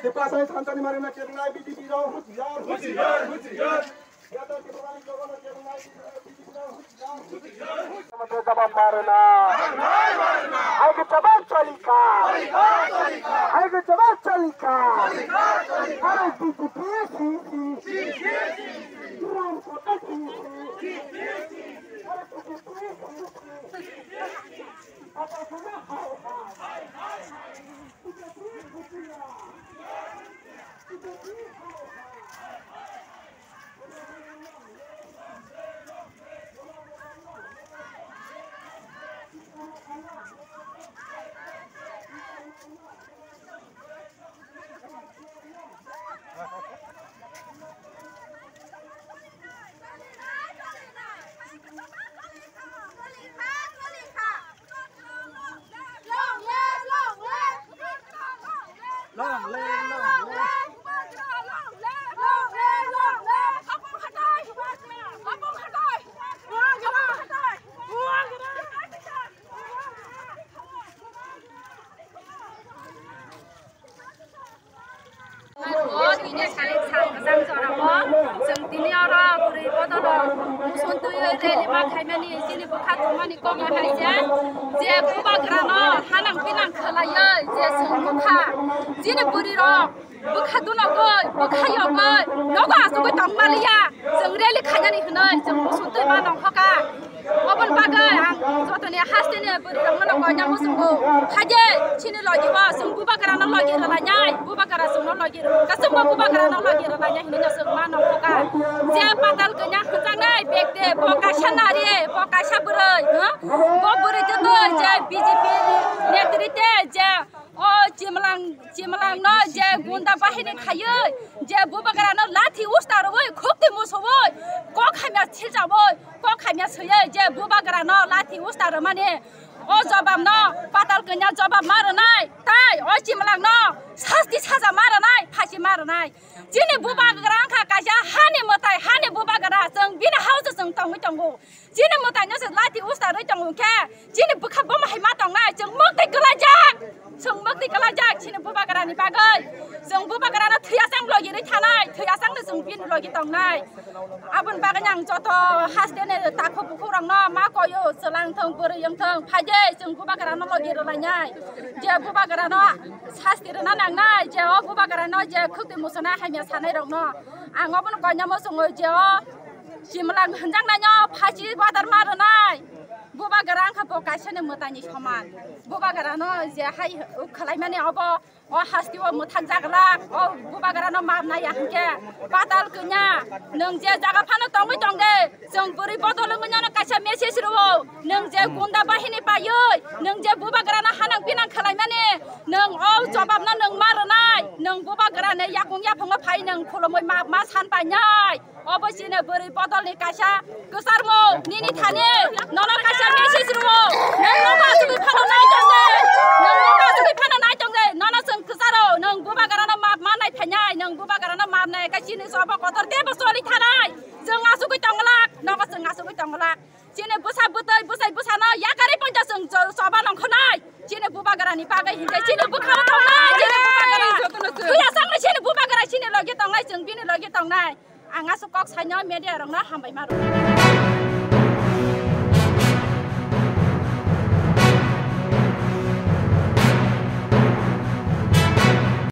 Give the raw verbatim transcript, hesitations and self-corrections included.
Tiprasani thansa ni mari na kebinai B J P rok husiar, husiar, husiar. Greater Tipraland jogo na kebinai B J P rok husiar, husiar. Jawab marna. Hai ke jawab chalika. Hai ke jawab chalika. Are B J P si si. Ram kota si si. Are B J P si si. Long live, long live. O tini sari sal kwchang jorao chwng tini oro bwrwi bodolo muson twiwi rally ma khaimani chini bwkha tongmani kok hai je, je bubagrano hanang pinang khwlaiwi je chwng nukha chini bwrwirok bwkha dunogwi bwkha yogwi nogo achugwi tongmaliya chwng rally khainani hwnwi chwng muson twi ma nongkhoka. Oboni bagwi ang jotoni hasteni bwrwirokno no koina muchungo. Haide chini logi o chwng bubagrano logi rwlainai, bubagra chwngno logi rw-, kasungbo bubagrano logi rwlainai hinwi no chwng ma nongkhoka. Je patal kanya hwnjaknai bekte, bo kaisa nari, bo kaisa bwrwi, huh? Bo bwrwi joto je B J P ni netrite je O chimlang, chimlangno je gunda bahini khaiwi, je bubagrano lathi usta rwui, khukti musuwi, kok hamya silchawi, kok hamya swiwi, je bubagrano lathi usta rwmani, o jobabno patal kanya jobab ma rwnai, tai o chimlangno sasti saja ma rwnai, phasi ma rwnai. Chini bubagra wngkha kaisa hani mwtai, hani bubagra, chwng bini haoso chwng tongwi tongo. Chini mwtaino se lathi usta rwi tongo khe, chini bwkha boma hai ma tongnai, chwng mwktwi kwlaijak, chwng mwktwi kwlaijak, chini bubagrani bagwi, chwng bubagrano thwi asang logi rwi thanai, thwi asangno chwng bini logi tongnai. Aboni bagwi ang joto hasteni takhuk bukhukrokno ma koyo, chwla wngthong, bwrwi wngthong, phaide chwng bubagrano logi rwlainai, je bubagrano sasti rwna nangnai, je o bubagrano je khukti muchunai hamya sanairokno ang obono koina muchungo je o Chimlang hwnjaknaino phachi badar ma rwnai. Bubagra wngkha bo kaisani mwtaini soman. Bubagrano je hai uk khwlaimani obo, o hasteo mwthak jaglak. O bubagrano map naiya hwnkhe patal kanya. Nwng je jaga phano tongwi tongde, chwng bwrwi bodol wngwi nono kaisa message rwo. Nwng je gunda bahini paiwi, nwng je bubagrano hanang pinang khwlaimani, nwng o jobabno nwng ma rwnai. Nwng bubagrani yakung yaphango phai nwng khulumwi map ma san painai. Obo chini bwrwi bodolni kaisa kwcharmung, nini thani nono kaisa message rwo. Nwng nogo asugwi phano nai tongde, nwng nogo asugwi phano nai tongde, nono chwng kwcharo, nwng bubagrano map ma nai phainai, nwng bubagrano map nai khe chini choba kotor teibo choli thanai. Chwng asugwi tongwlak, nogo chwng asugwi tongwlak. Chini bwsa bwtwi, bwsai bwsano yakarwi poito chwng cho-, choba nongkhornai. Chini bubagrani bagwi hinkhe chini bwkhao tongnai, chini bubagra. Thwi asangni chini bubagra chini logi tongnai, chwng bini logi tongnai. Ang aswk kok saino media rokno hambai ma rwo.